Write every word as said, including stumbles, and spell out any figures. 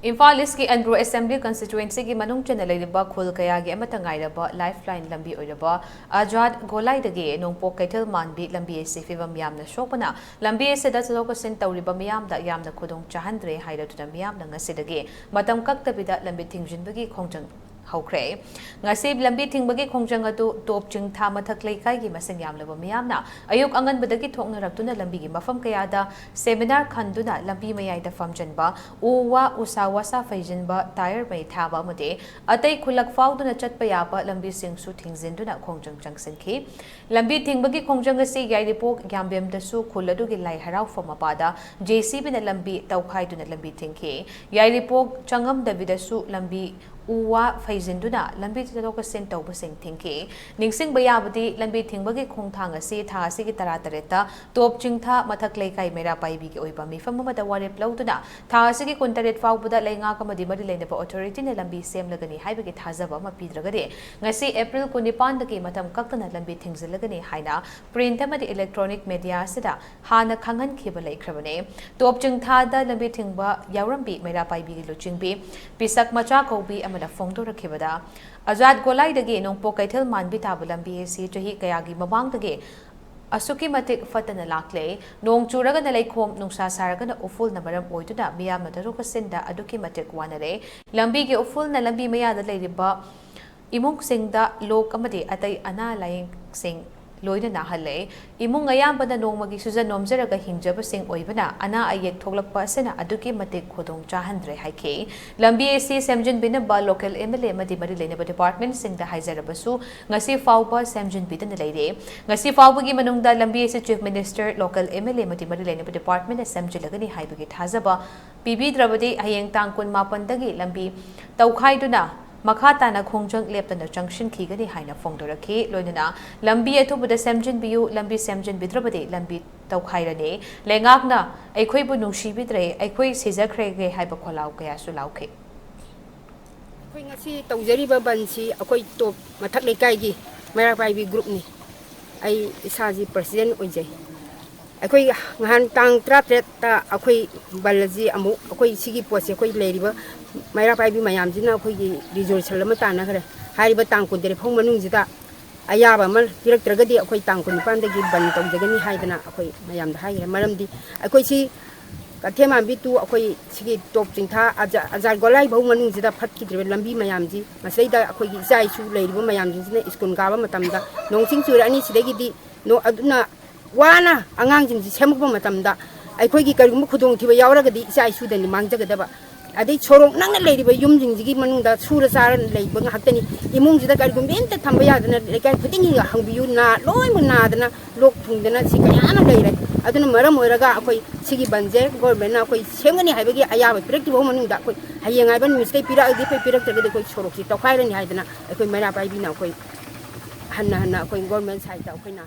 ꯏꯝꯐꯥꯜ ꯏꯁꯀꯤ ꯑꯟꯗ꯭ꯔꯣ ꯑꯦꯁꯦꯝꯕ꯭ꯂꯤ ꯀꯟꯁꯇꯤꯇ꯭ꯋꯦꯟꯁꯤꯒꯤ ꯃꯅꯨꯡ ꯆꯟꯅ ꯂꯩꯔꯤꯕ ꯈꯨꯜ ꯀꯌꯥꯒꯤ ꯑꯃꯠꯇ ꯉꯥꯏꯔꯕ ꯂꯥꯏꯐ ꯂꯥꯏꯟ ꯂꯝꯕꯤ ꯑꯣꯏꯔꯕ ꯑꯖꯥꯗ ꯒꯣꯂꯥꯏꯗꯒꯤ ꯅꯣꯡꯄꯣꯛ ꯀꯩꯊꯦꯜ ꯃꯥꯟꯕꯤ ꯂꯝꯕꯤ ꯑꯁꯤ ꯐꯤꯕꯝ ꯌꯥꯝꯅ ꯁꯣꯛꯄꯅ ꯂꯝꯕꯤ ꯑꯁꯤꯗ ꯆꯠꯊꯣꯛ ꯆꯠꯁꯤꯟ ꯇꯧꯔꯤꯕ ꯃꯤꯌꯥꯝꯗ ꯌꯥꯝꯅ ꯈꯨꯗꯣꯡ ꯆꯥꯍꯟꯗ꯭ꯔꯦ ꯍꯥꯏꯔꯗꯨꯅ ꯃꯤꯌꯥꯝꯅ ꯉꯁꯤꯗꯒꯤ ꯃꯇꯝ ꯀꯛꯇꯕꯤꯗ ꯂꯝꯕꯤ ꯊꯤꯡꯖꯤꯟꯕꯒꯤ ꯈꯣꯡꯖꯪ ꯍꯧꯈ꯭ꯔꯦ꯫ ꯉꯁꯤ ꯂꯝꯕꯤ ꯊꯤꯡꯕꯒꯤ ꯈꯣꯡꯖꯪ ꯑꯗꯨ ꯇꯣꯞ ꯆꯤꯡꯊꯥ ꯃꯊꯛ ꯂꯩꯀꯥꯏꯒꯤ ꯃꯁꯤꯡ ꯌꯥꯝꯂꯕ ꯃꯤꯌꯥꯝꯅ ꯑꯌꯨꯛ ꯑꯉꯟꯕꯗꯒꯤ ꯊꯣꯛꯅꯔꯛꯇꯨꯅ ꯂꯝꯕꯤꯒꯤ ꯃꯐꯝ ꯀꯌꯥꯗ ꯁꯦꯃꯤꯅꯥꯔ ꯈꯟꯗꯨꯅ ꯂꯝꯕꯤ ꯃꯌꯥꯏꯗ ꯐꯝꯖꯤꯟꯕ, ꯎ ꯋꯥ, ꯎꯁꯥ ꯋꯥꯁꯥ ꯐꯩꯖꯤꯟꯕ, ꯇꯥꯌꯔ ꯃꯩ ꯊꯥꯕ ꯑꯃꯗꯤ ꯑꯇꯩ ꯈꯨꯜꯂꯛ ꯐꯥꯎꯗꯨꯅ ꯆꯠꯄ ꯌꯥꯕ ꯂꯝꯕꯤꯁꯤꯡꯁꯨ ꯊꯤꯡꯖꯤꯟꯗꯨꯅ ꯈꯣꯡꯖꯪ ꯆꯪꯁꯤꯟꯈꯤ꯫ ꯂꯝꯕꯤ ꯊꯤꯡꯕꯒꯤ ꯈꯣꯡꯖꯪ ꯑꯁꯤ ꯌꯥꯏꯔꯤꯄꯣꯛ ꯌꯥꯝꯕꯦꯝꯗꯁꯨ ꯈꯨꯜ ꯑꯗꯨꯒꯤ ꯂꯥꯏ ꯍꯔꯥꯎꯐꯝ ꯃꯄꯥꯗ ꯖꯦ ꯁꯤ ꯕꯤꯅ ꯂꯝꯕꯤ ꯇꯧꯈꯥꯏꯗꯨꯅ ꯂꯝꯕꯤ ꯊꯤꯡꯈꯤ꯫ ꯌꯥꯏꯔꯤꯄꯣꯛ ꯆꯪꯉꯝꯗꯕꯤꯗꯁꯨ ꯂꯝꯕꯤ ꯎ ꯋꯥ ꯐꯩꯖꯤꯟꯗꯨꯅ ꯂꯝꯕꯤ ꯆꯠꯊꯣꯛ ꯆꯠꯁꯤꯟ ꯇꯧꯕꯁꯤꯡ ꯊꯤꯡꯈꯤ꯫ ꯅꯤꯡꯁꯤꯡꯕ ꯌꯥꯕꯗꯤ, ꯂꯝꯕꯤ ꯊꯤꯡꯕꯒꯤ ꯈꯣꯡꯊꯥꯡ ꯑꯁꯤ ꯊꯥ ꯑꯁꯤꯒꯤ ꯇꯔꯥꯇꯔꯦꯠꯇ ꯇꯣꯞ ꯆꯤꯡꯊꯥ ꯃꯊꯛ ꯂꯩꯀꯥꯏ ꯃꯩꯔꯥ ꯄꯥꯏꯕꯤꯒꯤ ꯑꯣꯏꯕ ꯃꯤꯐꯝ ꯑꯃꯗ ꯋꯥꯔꯦꯞ ꯂꯧꯗꯨꯅ ꯊꯥ ꯑꯁꯤꯒꯤ ꯀꯨꯟꯇꯔꯦꯠ ꯐꯥꯎꯕꯗ ꯂꯩꯉꯥꯛ ꯑꯃꯗꯤ ꯃꯔꯤ ꯂꯩꯅꯕ ꯑꯣꯊꯣꯔꯤꯇꯤꯅ ꯂꯝꯕꯤ ꯁꯦꯝꯂꯒꯅꯤ ꯍꯥꯏꯕꯒꯤ ꯊꯥꯖꯕ ꯑꯃ ꯄꯤꯗ꯭ꯔꯒꯗꯤ ꯉꯁꯤ ꯑꯦꯄ꯭ꯔꯤꯜ ꯀꯨꯟꯅꯤꯄꯥꯟꯗꯒꯤ ꯃꯇꯝ ꯀꯛꯇꯅ ꯂꯝꯕꯤ ꯊꯤꯡꯖꯤꯜꯂꯒꯅꯤ ꯍꯥꯏꯅ ꯄ꯭ꯔꯤꯟꯠ ꯑꯃꯗꯤ ꯏꯂꯦꯛꯇ꯭ꯔꯣꯅꯤꯛ ꯃꯦꯗꯤꯌꯥ ꯑꯁꯤꯗ ꯍꯥꯟꯅ ꯈꯪꯍꯟꯈꯤꯕ ꯂꯩꯈ꯭ꯔꯕꯅꯤ꯫ ꯇꯣꯞ ꯆꯤꯡꯊꯥꯗ ꯂꯝꯕꯤ ꯊꯤꯡꯕ ꯌꯥꯎꯔꯝꯕꯤ ꯃꯩꯔꯥ ꯄꯥꯏꯕꯤꯒꯤ ꯂꯨꯆꯤꯡꯕꯤ ꯄꯤꯁꯛ ꯃꯆꯥ ꯀꯧꯕꯤ ꯑꯃꯅ ꯐꯣꯡꯗꯣꯔꯛꯈꯤꯕꯗ, ꯑꯖꯥꯗ ꯒꯣꯂꯥꯏꯗꯒꯤ ꯅꯣꯡꯄꯣꯛ ꯀꯩꯊꯦꯜ ꯃꯥꯟꯕꯤ ꯇꯥꯕ ꯂꯝꯕꯤ ꯑꯁꯤ ꯆꯍꯤ ꯀꯌꯥꯒꯤ ꯃꯃꯥꯡꯗꯒꯤ ꯑꯁꯨꯛꯀꯤ ꯃꯇꯤꯛ ꯐꯠꯇꯅ ꯂꯥꯛꯂꯦ꯫ ꯅꯣꯡ ꯆꯨꯔꯒꯅ ꯂꯩꯈꯣꯝ, ꯅꯨꯡꯁꯥ ꯁꯥꯔꯒꯅ ꯎꯐꯨꯜꯅ ꯃꯔꯝ ꯑꯣꯏꯗꯨꯅ ꯃꯤꯌꯥꯝꯅ ꯆꯠꯊꯣꯛ ꯆꯠꯁꯤꯟꯗ ꯑꯗꯨꯛꯀꯤ ꯃꯇꯤꯛ ꯋꯥꯅꯔꯦ꯫ ꯂꯝꯕꯤꯒꯤ ꯎꯐꯨꯜꯅ ꯂꯝꯕꯤ ꯃꯌꯥꯗ ꯂꯩꯔꯤꯕ ꯏꯃꯨꯡꯁꯤꯡꯗ ꯂꯣꯛ ꯑꯃꯗꯤ ꯑꯇꯩ ꯑꯅꯥ ꯂꯥꯌꯦꯡꯁꯤꯡ ꯂꯣꯏꯅ ꯅꯥꯍꯜꯂꯦ꯫ ꯏꯃꯨꯡ ꯑꯌꯥꯝꯕꯅ ꯅꯣꯡꯃꯒꯤ ꯁꯨꯖ ꯅꯣꯝꯖꯔꯒ ꯍꯤꯡꯖꯕꯁꯤꯡ ꯑꯣꯏꯕꯅ ꯑꯅꯥ ꯑꯌꯦꯛ ꯊꯣꯛꯂꯛꯄ ꯑꯁꯤꯅ ꯑꯗꯨꯛꯀꯤ ꯃꯇꯤꯛ ꯈꯨꯗꯣꯡ ꯆꯥꯍꯟꯗ꯭ꯔꯦ ꯍꯥꯏꯈꯤ꯫ ꯂꯝꯕꯤ ꯑꯁꯤ ꯁꯦꯝꯖꯤꯟꯕꯤꯅꯕ ꯂꯣꯀꯦꯜ ꯑꯦꯝ ꯑꯦꯜ ꯑꯦ ꯑꯃꯗꯤ ꯃꯔꯤ ꯂꯩꯅꯕ ꯗꯤꯄꯥꯔꯠꯃꯦꯟꯠꯁꯤꯡꯗ ꯍꯥꯏꯖꯔꯕꯁꯨ ꯉꯁꯤ ꯐꯥꯎꯕ ꯁꯦꯝꯖꯤꯟꯕꯤꯗꯅ ꯂꯩꯔꯦ꯫ ꯉꯁꯤ ꯐꯥꯎꯕꯒꯤ ꯃꯅꯨꯡꯗ ꯂꯝꯕꯤ ꯑꯁꯤ chief minister, local M L A ꯑꯃꯗꯤ ꯃꯔꯤ ꯂꯩꯅꯕ ꯗꯤꯄꯥꯔꯠꯃꯦꯟꯠꯅ ꯁꯦꯝꯖꯤꯜꯂꯒꯅꯤ ꯍꯥꯏꯕꯒꯤ ꯊꯥꯖꯕ ꯄꯤꯕꯤꯗ꯭ꯔꯕꯗꯤ ꯍꯌꯦꯡ ꯇꯥꯡ ꯀꯨꯟꯃꯥꯄꯟꯗꯒꯤ ꯂꯝꯕꯤ ꯇꯧꯈꯥꯏꯗꯨꯅ ꯃꯈꯥ ꯇꯥꯅ ꯈꯣꯡꯖꯪ ꯂꯦꯞꯇꯅ ꯆꯪꯁꯤꯟꯈꯤꯒꯅꯤ ꯍꯥꯏꯅ ꯐꯣꯡꯗꯣꯔꯛꯈꯤ꯫ ꯂꯣꯏꯅꯅ ꯂꯝꯕꯤ ꯑꯊꯨꯕꯗ ꯁꯦꯝꯖꯤꯟꯕꯤꯌꯨ, ꯂꯝꯕꯤ ꯁꯦꯝꯖꯤꯟꯕꯤꯗ꯭ꯔꯕꯗꯤ ꯂꯝꯕꯤ ꯇꯧꯈꯥꯏꯔꯅꯤ꯫ ꯂꯩꯉꯥꯛꯅ ꯑꯩꯈꯣꯏꯕꯨ ꯅꯨꯡꯁꯤꯕꯤꯗ꯭ꯔꯦ, ꯑꯩꯈꯣꯏ ꯁꯤꯖꯈ꯭ꯔꯒꯦ ꯍꯥꯏꯕ ꯈꯣꯜꯂꯥꯎ ꯀꯌꯥꯁꯨ ꯂꯥꯎꯈꯤ꯫ ꯑꯩꯈꯣꯏ ꯉꯁꯤ ꯇꯧꯖꯔꯤꯕ ꯕꯟꯁꯤ ꯑꯩꯈꯣꯏ ꯇꯣꯞ ꯃꯊꯛ ꯂꯩꯀꯥꯏꯒꯤ ꯃꯩꯔꯥ ꯄꯥꯏꯕꯤ ꯒ꯭ꯔꯨꯞꯅꯤ꯫ ꯑꯩ ꯏꯁꯥꯁꯤ ꯄ꯭ꯔꯁꯤꯗꯦꯟ ꯑꯣꯏꯖꯩ꯫ ꯑꯩꯈꯣꯏ ꯅꯍꯥꯟ ꯇꯥꯡ ꯇꯔꯥꯇꯔꯦꯠꯇ ꯑꯩꯈꯣꯏ ꯕꯟ ꯑꯁꯤ ꯑꯃꯨꯛ, ꯑꯩꯈꯣꯏ ꯁꯤꯒꯤ ꯄꯣꯠꯁꯦ ꯑꯩꯈꯣꯏ ꯂꯩꯔꯤꯕ ꯃꯩꯔꯥ ꯄꯥꯏꯕꯤ ꯃꯌꯥꯝꯁꯤꯅ ꯑꯩꯈꯣꯏꯒꯤ ꯔꯤꯖꯣꯂꯨꯁꯟ ꯑꯃ ꯇꯥꯟꯅꯈ꯭ꯔꯦ꯫ ꯍꯥꯏꯔꯤꯕ ꯇꯥꯡ ꯀꯨꯟꯇꯔꯦꯠ ꯐꯥꯎ ꯃꯅꯨꯡꯁꯤꯗ ꯑꯌꯥꯕ ꯑꯃ ꯄꯤꯔꯛꯇ꯭ꯔꯒꯗꯤ ꯑꯩꯈꯣꯏ ꯇꯥꯡ ꯀꯨꯟꯅꯤꯄꯥꯟꯗꯒꯤ ꯕꯟ ꯇꯧꯖꯒꯅꯤ ꯍꯥꯏꯗꯅ ꯑꯩꯈꯣꯏ ꯃꯌꯥꯝꯗ ꯍꯥꯏꯈ꯭ꯔꯦ꯫ ꯃꯔꯝꯗꯤ ꯑꯩꯈꯣꯏ ꯁꯤ ꯀꯩꯊꯦꯜ ꯃꯥꯟꯕꯤ ꯇꯨ ꯑꯩꯈꯣꯏ ꯁꯤꯒꯤ ꯇꯣꯞ ꯆꯤꯡꯊꯥ ꯑꯖꯥ-, ꯑꯖꯥꯔ ꯒꯣꯂꯥꯏ ꯐꯥꯎ ꯃꯅꯨꯡꯁꯤꯗ ꯐꯠꯈꯤꯗ꯭ꯔꯤꯕ ꯂꯝꯕꯤ ꯃꯌꯥꯝꯁꯤ, ꯃꯁꯤꯗꯩꯗ ꯑꯩꯈꯣꯏꯒꯤ ꯏꯆꯥ ꯏꯁꯨ ꯂꯩꯔꯤꯕ ꯃꯌꯥꯝꯁꯤꯡꯁꯤꯅ ꯁ꯭ꯀꯨꯜ ꯀꯥꯕ ꯃꯇꯝꯗ ꯅꯣꯡ ꯆꯤꯡ ꯆꯨꯔꯛꯑꯅꯤ꯫ ꯁꯤꯗꯒꯤꯗꯤ ꯅꯣ-, ꯑꯗꯨꯅ ꯋꯥꯅ ꯑꯉꯥꯡꯁꯤꯡꯁꯤ ꯁꯦꯝꯃꯛꯄ ꯃꯇꯝꯗ ꯑꯩꯈꯣꯏꯒꯤ ꯀꯔꯤꯒꯨꯝꯕ ꯈꯨꯗꯣꯡꯊꯤꯕ ꯌꯥꯎꯔꯒꯗꯤ ꯏꯆꯥ ꯏꯁꯨꯗꯅꯤ ꯃꯥꯡꯖꯒꯗꯕ꯫ ꯑꯗꯩ ꯁꯣꯔꯣꯛ ꯅꯛꯅ ꯂꯩꯔꯤꯕ ꯌꯨꯝꯁꯤꯡꯁꯤꯒꯤ ꯃꯅꯨꯡꯗ ꯁꯨꯔ ꯆꯥꯔ ꯂꯩꯕ ꯉꯥꯛꯇꯅꯤ꯫ ꯏꯃꯨꯡꯁꯤꯗ ꯀꯔꯤꯒꯨꯝꯕ ꯑꯝꯇ ꯊꯝꯕ ꯌꯥꯗꯅ ꯂꯩꯀꯥꯏ ꯈꯨꯗꯤꯡꯒꯤ ꯍꯪꯕꯤꯌꯨ, ꯅꯥ-, ꯂꯣꯏꯅꯃꯛ ꯅꯥꯗꯅ ꯂꯣꯛ ꯊꯨꯡꯗꯅ ꯁꯤ ꯀꯌꯥ ꯑꯃ ꯂꯩꯔꯦ꯫ ꯑꯗꯨꯅ ꯃꯔꯝ ꯑꯣꯏꯔꯒ ꯑꯩꯈꯣꯏ ꯁꯤꯒꯤ ꯕꯟꯁꯦ ꯒꯣꯔꯃꯦꯟꯅ ꯑꯩꯈꯣꯏ ꯁꯦꯝꯒꯅꯤ ꯍꯥꯏꯕꯒꯤ ꯑꯌꯥꯕ ꯄꯤꯔꯛꯇ꯭ꯔꯤꯕ ꯃꯅꯨꯡꯗ ꯑꯩꯈꯣꯏ ꯍꯌꯦꯡ ꯍꯥꯏꯕ ꯅꯨꯃꯤꯠꯁꯤꯗꯩ ꯄꯤꯔꯛꯑꯗꯤ ꯑꯩꯈꯣꯏ, ꯄꯤꯔꯛꯇ꯭ꯔꯒꯗꯤ ꯑꯩꯈꯣꯏ ꯁꯣꯔꯣꯛꯁꯤ ꯇꯧꯈꯥꯏꯔꯅꯤ ꯍꯥꯏꯗꯅ ꯑꯩꯈꯣꯏ ꯃꯩꯔꯥ ꯄꯥꯏꯕꯤꯅ ꯑꯩꯈꯣꯏ ꯍꯟꯅ ꯍꯟꯅ ꯑꯩꯈꯣꯏ ꯒꯣꯔꯃꯦꯟ ꯁꯥꯏꯠꯇ ꯑꯩꯈꯣꯏꯅ